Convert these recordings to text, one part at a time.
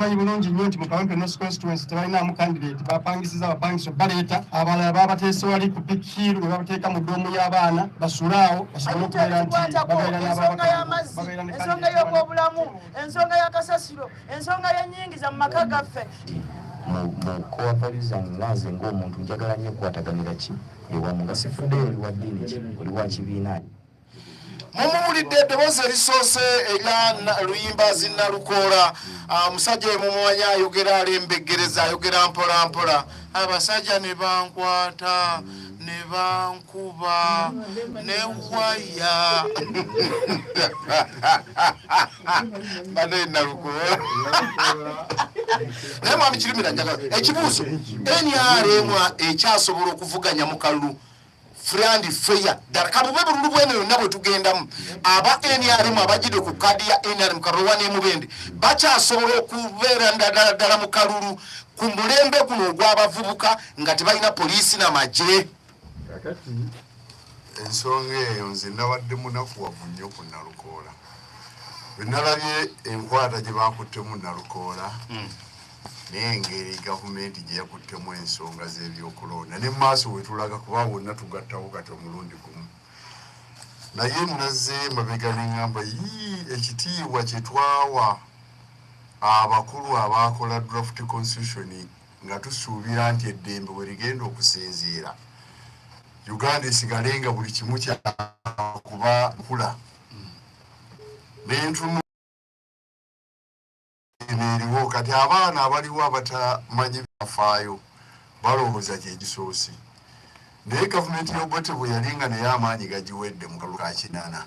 Bamanyi bulungi nnyo nti mu Kawempe North Constituency tebalinaamu candidate, bapangisiza abapangisa baleeta abalala babateese wali ku Pikiru ne babateeka mu ddoomu y'abaana basule awo basobole okubeera nti babeera ensonga y'amazzi, ensonga y'obwobulamu, ensonga ya kasasiro, ensonga y'ennyingiza mu maka gaffe. Mu core values zange nga nze ng'omuntu, njagala nnyo okukwataganira ki ewamu, nga sifuddeyo oli wa ddiini ki, oli wa kibiina. Mumuwulidde eddoboozi erisoose erya Luyimbazi Nalukoola. Omusajja oyo mumumanyi, ayogera alembeggereza, ayogera mpola mpola. Abasajja ne bankwata ne bankuba ne waya bane Nalukoola. Naye mwami Kirumira, njagala ekibuuzo: NRM ekyasobola okuvuganya mu kalulu free and fair ddala, kabube bululu bweno yonna bwe tugendamu, aba NRM abajjidde ku kaadi ya NRM Karowa n'emubende bakyasobola okubeera ddala ddala mu kalulu ku mulembe guno ogw'abavubuka nga tebalina poliisi n'amagye? Kakati ensonga eyo, nze nabadde munakuwavu nnyo ku Nalukoola bwe nalabye enkwata gye bakuttemu Nalukoola n'engeri gavumenti gye yakuttemu ensonga z'ebyokulonda ne maaso wetulaga, kuba wonna tugattawo kati omulundi gumu. Naye nazze mabega neŋŋamba, yii, ekitiibwa kye twawa abakulu abakola draft constitution nga tusuubira nti eddembe bwe ligenda okusinziira, Uganda esigale nga buli kimu kyakuba nkula nentuno eriwo. Kati abaana abaliwo abatamanyi byafaayo balowooza kyekisoose, naye gavumenti y'Obote bwe yali nga naye amaanyi gagiwedde mu kalulu ka 80,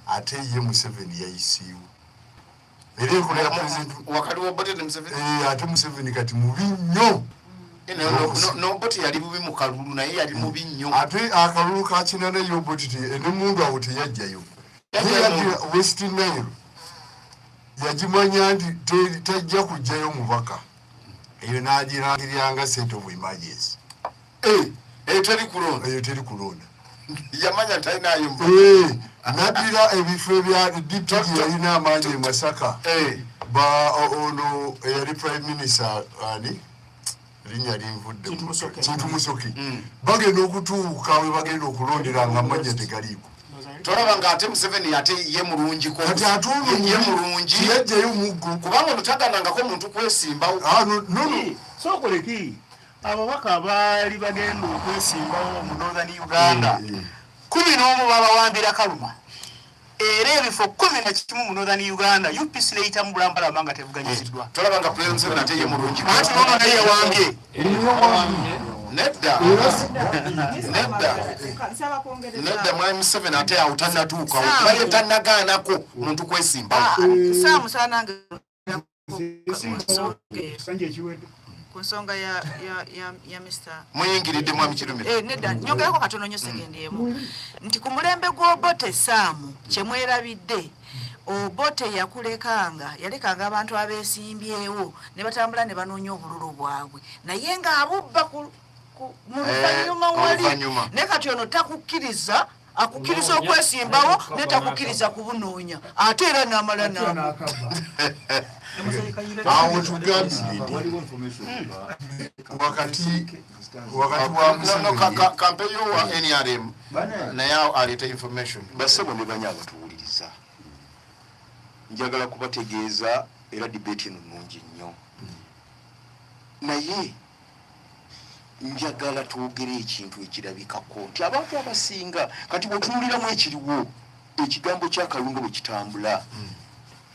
ate ye Museveni yayisiiwo era enkola ya president. Wakati w'Obote ne Museveni? Eh, ate Museveni kati mubi nnyo. N'Obote yali bubi mu kalulu, naye yali mubi nnyo. Ate akalulu ka 80 ye Obote nemundu awo teyajjayo. Ye yaddira West Nile, yagimanya nti tajja kujjayo mubaka, eyo n'agirangirira state of emergency. Eh, eyo teri kulonda. Eyo teri kulonda. Yamanya nti talinayo. Eh, n'addira ebifo ebya DP gye yalina amaanyi e Masaka. Ba ono eyali prime minister, ani, linnya linvudde. Kintu Musoke. Kintu Musoke. Bagenda okutuuka we bagenda okulondera nga amannya tegaliiko. Tolaba ng'ate Museveni ate ye mulungiko? Kati ate ono ye mulungi. Tiyajjayo muggo. Kubanga ono taganangako muntu kwesimbawo. Ah, no. Sookoleki ababaka abaali bagenda okwesimbawo mu Northern Uganda 11 babawambira Kaluma, era ebifo 11 mu Northern Uganda UPC neyitamu bulambalamba nga tevuganyiziddwa. Tolaba nga President Museveni ate ye mulungi? Anti nono naye yawambye. Nedda, nedda, nedda, mwami Museveni ate awo tannatuukawo kuba ye tannagaanako muntu kwesimbawo. Saamusanange Kisanja ekiwedde. Ku nsonga ya Mr. Muyingiridde, mwami Kirumira. Eh, nedda, nyongerako katono nnyo, sekendi emu, nti ku mulembe gw'Obote, Saamu, kyemwerabidde, Obote yakulekanga, yalekanga abantu abeesimbyewo ne batambula ne banoonya obululu bwabwe, naye ng'abubba mu luvannyuma wali. Oluvannyuma. Naye kati ono takukkiriza, akukkiriza okwesimbawo naye takukkiriza kubunoonya, ate era n'amala namu. Awo tugambye wakati wa No, Museveni kampeyo wa NRM naye aleeta information. Basebo ne banya abatuwuliriza, njagala kubategeeza, era debate eno nnungi nnyo, naye njagala twogere ekintu ekirabikako nti abantu abasinga kati bwetunuuliramu ekiriwo, ekigambo kyakalunga bwe kitambula,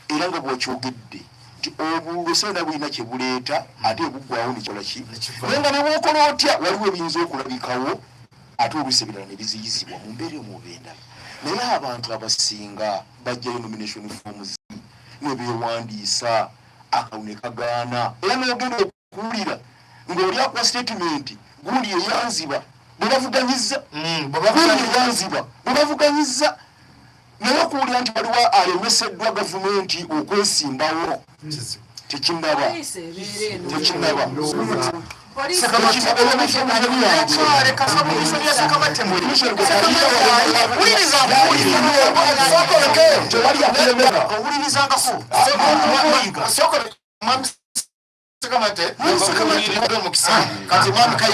era nga bwekyogedde nti obululu esaana bulina kye buleeta, ate ebuggwawo nekikola ki, naye nga ne bwokola otya waliwo ebiyinza okulabikawo, ate oluusi ebirala ne biziyizibwa mu mbeera emu oba endala. Naye abantu abasinga bajjayo nomination forms ne beewandiisa, akalulu ne kagaana, era n'ogenda okuwulira ng'oli akuwa statement, gundi eyanziba bwe bavuganyiza, gundi eyanziba bwe bavuganyiza. Naye okuwulira nti waliwo alemeseddwa gavumenti okwesimbawo, tekinnaba, tekinnaba. Leka submission ya Ssekamatte mweri. Wuliriza, Tewali akulemera. owulirizangako. Mwami Ssekamate, mukisa kati mwami Kayi.